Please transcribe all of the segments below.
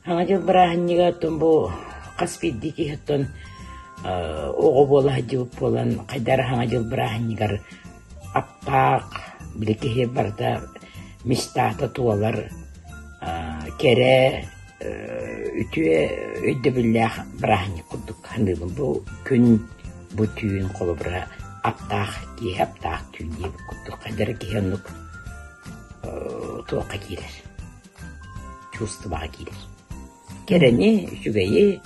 Саҥа дьыл бырааһынньыга оттон бу хас биирдии киһи оттон оҕо буола сылдьыбыт буолан хайдах эрэ Саҥа дьыл бырааһынньыгар аптаах, били киһи барыта мечтата туолар кэрэ, үтүө өйдөбүллээх бырааһынньык курдук саныыбын. Бу күн, бу түүн холобура аптаах киэһэ аптаах түүн диэбит курдук хайдах эрэ киһи оннук туохха киирэр чувствоҕа киирэр. Кэрэни, үчүгэйи,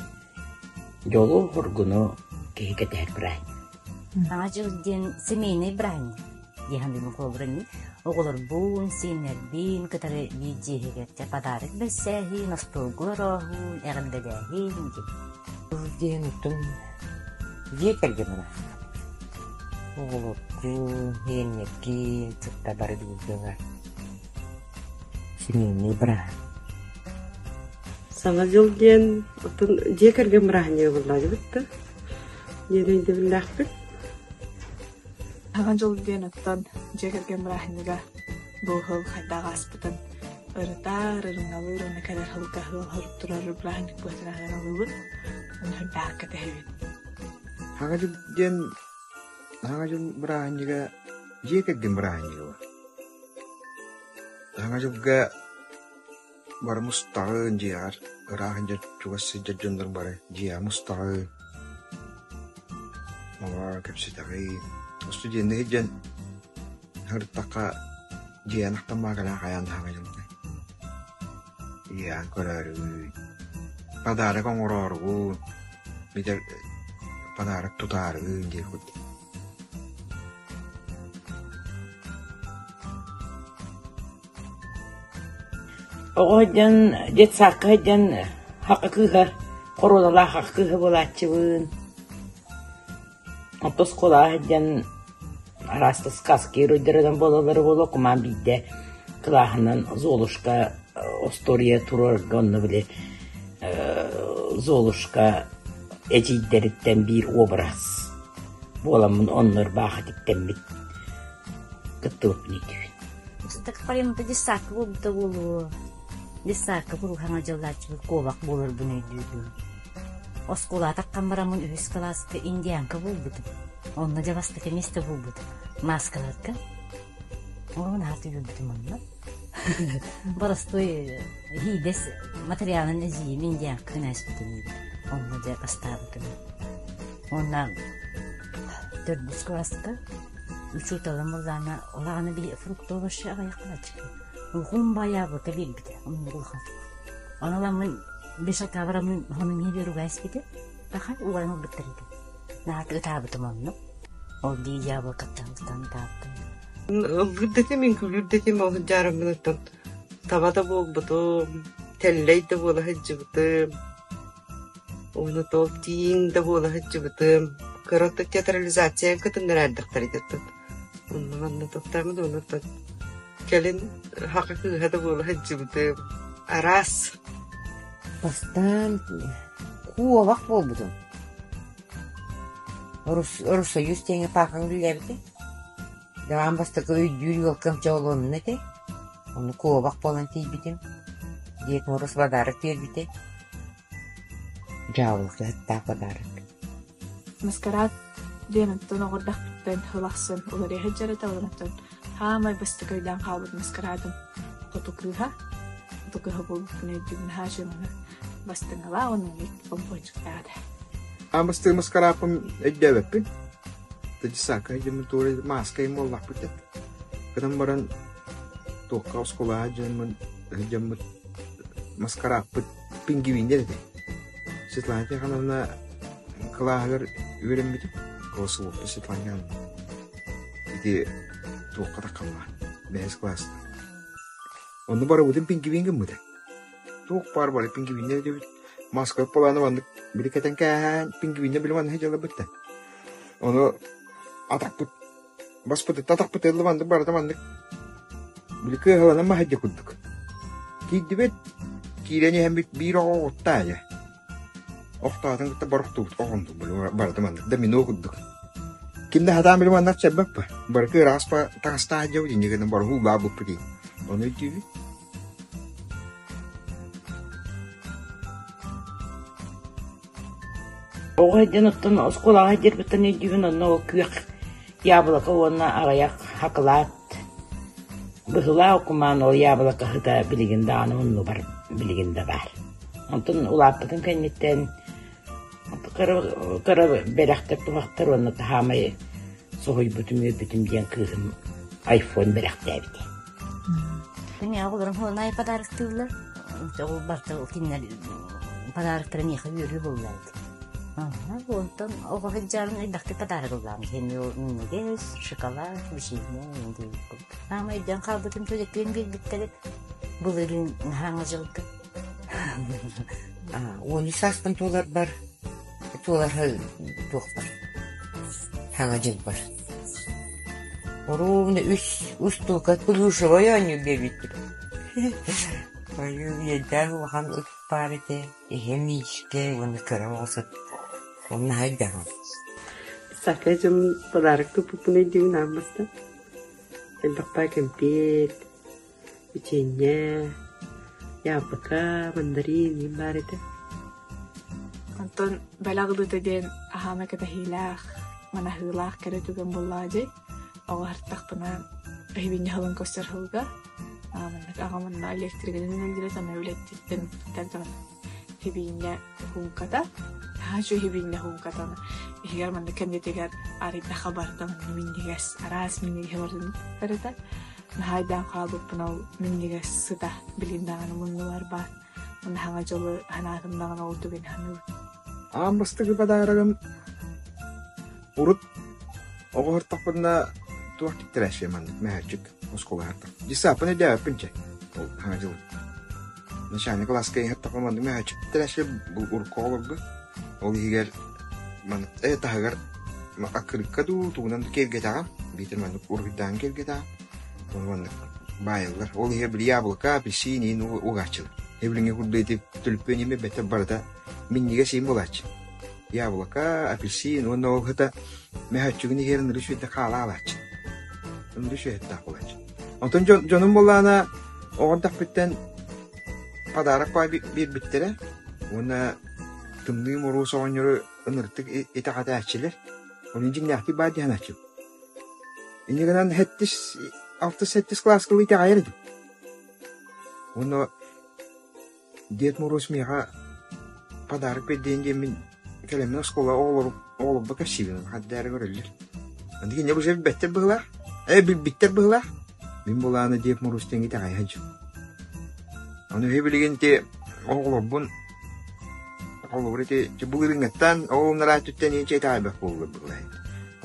дьолу-соргуну киһи кэтэһэр бырааһынньык. Саҥа дьыл диэн семейный бырааһынньык дии саныыбын холобура мин оҕолорбун, сиэннэрбин кытары биир дьиэ иһигэр дьэ подарок бэрсээһин, остуолга орооһун, эҕэрдэлээһин диэн. Дьыл диэн оттон дьиэ кэргэн бырааһынньыга. Оҕолоргун, сиэннэргин кытта бары бииргэ Семейный бырааһынньык. Саҥа дьыл диэн оттон дьиэ кэргэн бырааһынньыга буоллаҕа да диэн өйдөбүллээхпин. Саҥа дьыл диэн оттон дьиэ кэргэн бырааһынньыга бу сыл хайдах ааспытын ырытар, ырыҥалыыр уонна кэлэр сылга ыал турар бырааһынньык быһыытынан ылыыбын уонна сүрдээх кэтэһэбин. Саҥа дьыл диэн Саҥа дьыл бырааһынньыга дьиэ кэргэн бырааһынньыга бар. Саҥа дьылга бары мустаҕын дьиэҕэр ыраах дьон чугас сылдьар дьоннор бары дьиэҕэ мустаҕын, олорон кэпсэтэҕин. Студенныы сылдьан сырыттахха дьиэҕин ахтан кэлэн хайаан да Саҥа дьылга дьиэҕин көрөөрүгүн, подарок оҥорооругун, бүтэр подарок тутаарыгын диир курдук. Оҕо сылдьан детсадка сылдьан хахха кыыһа хоруоналаах хахха кыыһа буолааччыбын. Онтон оскуолаҕа сылдьан араас да сказки геройдарынан буолаллара буолуо, кумаан биирдэ кылааһынан Золушка остуоруйа туруорарга онно били Золушка эдьиийдэриттэн биир образ буоламмын онно ырбаахы тиктэммит кыттыбыппын өйдүүбүн. Устакпарым детсадка буолбута буолуо. Детсадка куруһаҥа дьыллааччыбыт куобах буоларбын өйдүүбүн. Оскуолаҕа таххан бараммын үһүс кылааска индианка буолбутум. Онно дьэ бастакы миэстэ буолбутум. Мааскаларга. Оо, наһаа түбүрбүтүм онно. Боростуой иидэс материалын эдьиийим индианка гына испитим. Онно дьэ бастаабытым. Уонна төрдүс кылааска учууталым былаана улаҕаны били фруктовощи аҕыйах кылааччы. Уһун баайаабыта биэрбитэ оннук улахан. Ону ыламмын бешалка бараммын ону миэ биэруга испитэ. Паха ууран ылбыттар этэ. Наһаа ытаабытым онно. Ол дии яблокоттан ытаабытым. Ыллыыр да этим, үҥкүүлүүр да этим, ол дьаарыммыныттан таба да буолбутум, тэллэй да буола сылдьыбытым. Уонна туох тииҥ да буола сылдьыбытым. Кыра театрализацияны кытыннара эрдэхтэрэ ити Онно манна туттааммыт уонна кэлин саха кыыһа да буола сылдьыбытым. Араас. Бастаан куобах буолбутум. Руссоюз диэҥҥэ паакаҥ үлэлээбитэ. Даҕаан бастакы өйдүүр ыалкам чоолуонна этэ. Ону куобах буолан тиийбитим. Дед Мороз подарок биэрбитэ. Дьаабылыка сыттаах подарок. Маскарад диэн оттон оҕордохпуттан сыл ахсын уларыйа сылдьар этэ, онтон хаамай бастакы өйдөөн хаалбыт маскарадым хоту кыыһа. Хоту кыыһа буолбуппун өйдүүбүн наһаа үчүгэй бастыҥалаах уонна помпончиктаах этэ. Аан бастакы маскарааппын өйдөөбөппүн. Дьыссаакка дьоммун туора мааска буоллахпыт да. Гынан баран туохха оскуолаҕа дьоммун дьоммут маскарааппыт пингвиннэр этэ. Светлана Тихоновна кылааһыгар үөрэммитим. Голосовой Светлана Тихоновна. Ити туохха таххаллаан бэһис кылааска. Онно барыбытын пингвин гыммыта. Туох баар бары пингвиннэр диэбит. Маска полааны маннык били кэтэн кээһээн пингвиннэр били маннык дьалабыт да. Ону атахпыт баспытыттан атахпыт ылла маннык барыта маннык били кыаһыланан маһайдьа курдук. Киирдибит, киирэн иһэммит биир оҕо оҕутта айа. Охтоотун кытта борохтуубут оҕонтум били барыта маннык домино курдук. Ким да сатаан били маннык чэрбэппэ. Барыта ыраас таҥастаах дьабыт инньэ гынан барыһуу баабыппыт дии. Ону өйдүүбүт. Оҕо сылдьан оттон оскуолаҕа сылдьарбыттан өйдүүбүн онно ол күөх яблоко уонна аҕыйах хакылаат быһыылаах окумаан ол яблоко сыта билигин даҕаны муннубар билигин да баар. Онтон улааппытым кэнниттэн кыра кыра бэлэхтэр туһахтар уонна таһаамай соһуйбутум үөрбүтүм диэн кыыһым айфон бэлэхтээбитэ. Мин оҕолорум холонай подароктыыллар. Ол барыта кинилэр подароктара миэхэ үөрүү буолла эбит. Онтон оҕо сылдьарын элбэхтик подарок ыллаам. Минньигэс, шоколад, печенье диэбит курдук. Аама өйдөөн хаалбытым төлөпүөн биэрбиттэрэ былырыын хаҥа дьылга. 13 сааспын туоларбар туолар туохпар хаҥа дьылбар Оруобуна үс устуука плюшевай оонньуур биэрбиттэр. Ойуу ийэдээх улахан ыт баар этэ, эһэм Миискэ уонна кыра оҕо Онно хайдаҕым. Сака дьон подарок туппуппун өйдүүбүн аан бастаан. Элбэхпэ кэмпиэт, печенье, яблоко, мандарин иһин баар этэ. Онтон бэлэх ылыыта диэн аһаама кэтэһиилээх, манаһыылаах кэрэ түгэн буоллаҕа дии. Оҕо сырыттахпына эһибинньэ сылын көрсөр сылга маннык аҕам онно электригинэн үлэлиирэ сана үлэттиттэн хибиинньэ уһууҥката наһаа үчүгэй хибиинньэ уһууҥката иһигэр маннык кэннитигэр арыйдахха барыта маннык минньигэс араас минньигэһи барытын барыта наһаа өйдөөн хаалбыппын ол минньигэс сыта билигин даҕаны муннубар баар уонна саҥа дьылы санаатым даҕаны ол түгэни саныыбын. Аан бастакы подарогым урут оҕо сырыттахпына туох тиктэрээччи маннык мөһөөччүк оскуола сырыттах. Дьыссааппын өйдөөбөппүн чэ ол саҥа дьыл начальник кылааска иһэртэхпинэ маннык мөһөөччүк тиктэрээччи урукку оҕолорго ол иһигэр маннык э таһыгар аккырыыкка дуу тугунан да киэргэтэҕин биитэр маннык уруһуйдаан киэргэтэҕин Ону маннык баайаллар. Ол иһэ били яблоко, апельсин иин угааччылар. Эбилиҥҥи курдук ити төлөпүөн иһин бэттэ барыта минньигэс иин буолааччы. Яблоко, апельсин уонна ол сыта мөһөөччүгүн иһэр ыныры үчүгэйдик хаала аалааччы. Ыныры үчүгэйдээх буолааччы. Онтон дьон, дьонум буоллаҕына оҕо эрдэхпиттэн подарок биэрбиттэрэ уонна Тымныы Моруос оҕонньору ынырыктык итэҕэтээччилэр. Ону дьиҥнээхтик баар дии санааччыбын. Инньэ гынан сэттис, алтыс-сэттис кылааска итэҕэйэр этим. Уонна Дед Мороз миэхэ подарок биэрдиэн диэммин кэлэммин оскуола оҕолору оҕолорбор кэпсиибин, хардары көрөллөр. Аны кинилэр уже билбэттэр быһыылаах, ээ билбиттэр быһыылаах. Мин булааны Дед Мороз диэн итэҕэйэ сылдьабын. Аны үһү билигин ити оҕолорбун холобур ити былырыыҥҥыттан оҕолорун өттүттэн иһин итэҕэйбэт буоллулар быһыылаах.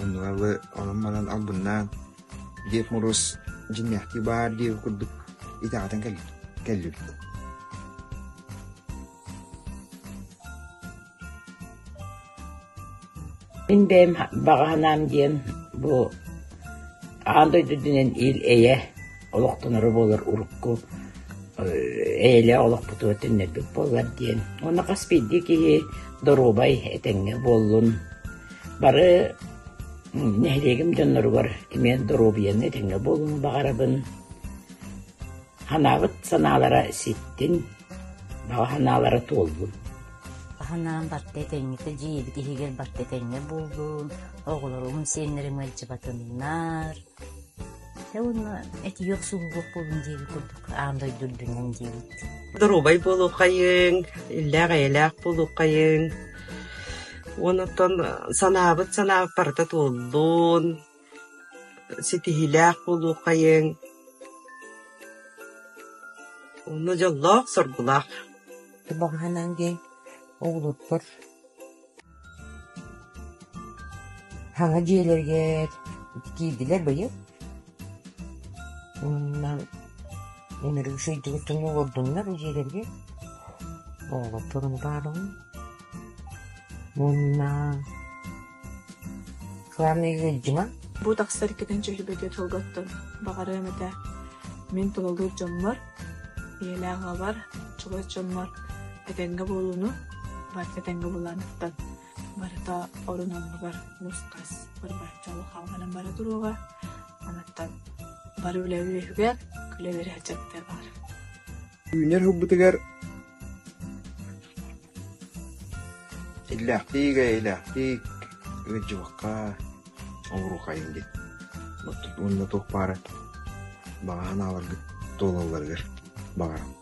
Оннугар онон-манан албыннаан Дед Мороз дьиҥнээхтии баар диэбит курдук итэҕэтэн кэллибит. Мин бэйэм баҕа санаам диэн бу аан дойду үрдүнэн ил-эйэ олохтоноро буолар урукку эйэлээх олохпутугар төннөрбүт буоллар диэн. Уонна хас биирдии киһи доруобай, этэҥҥэ буоллун. Бары нэһилиэгим дьонноругар эмиэ доруобуйаны этэҥҥэ буолууну баҕарабын. Санаабыт санаалара ситтин, баҕа санаалара туоллун. Санаам барыта этэҥҥитэ дьиэбит иһигэр барыта этэҥҥэ буоллун, оҕолорум, сиэннэрим ыалдьыбатыннар. Дьэ уонна этиэх сууллуох буоллун диэбит курдук аан дойду үрдүнэн диэбит. Доруобай буолуоххайыҥ, иллээх-эйэлээх буолуоххайыҥ. Уонна оттон санаабыт санаабыт барыта туоллун, ситиһиилээх буолуоххайыҥ. Онно дьоллоох-соргулаах. Баҕаһынан диэн оҕолорбор Саҥа дьиэлэригэр киирдилэр быйыл. Уонна үнүргү сылдьыбыттан олордуннар дьиэлэригэр. Оҕолорбор баарбын. Уонна главное ыалдьыма. Бу тахсар иккитин чөһүбэтиэ тылгаттан баҕарыам этэ мин тулалыыр дьоммор, ийэлээх аҕабар, чугас дьоммор этэҥҥэ буолууну, барыта этэҥҥэ буолааныттан барыта орун-оннугар нус-хас быр-бааччы олох алҕанан бара туруоҕа. Онуттан бары үлэ үөһүгэр, күлэ-үөрэ сылдьарбытыгар баҕарабын. Үүнэр сылбытыгар Иллээхтиик, эйэлээхтик ыалдьыбакка оҥоруоххайыҥ диэн. Уонна туох баара баҕа санааларгыт туолалларыгар баҕарабын.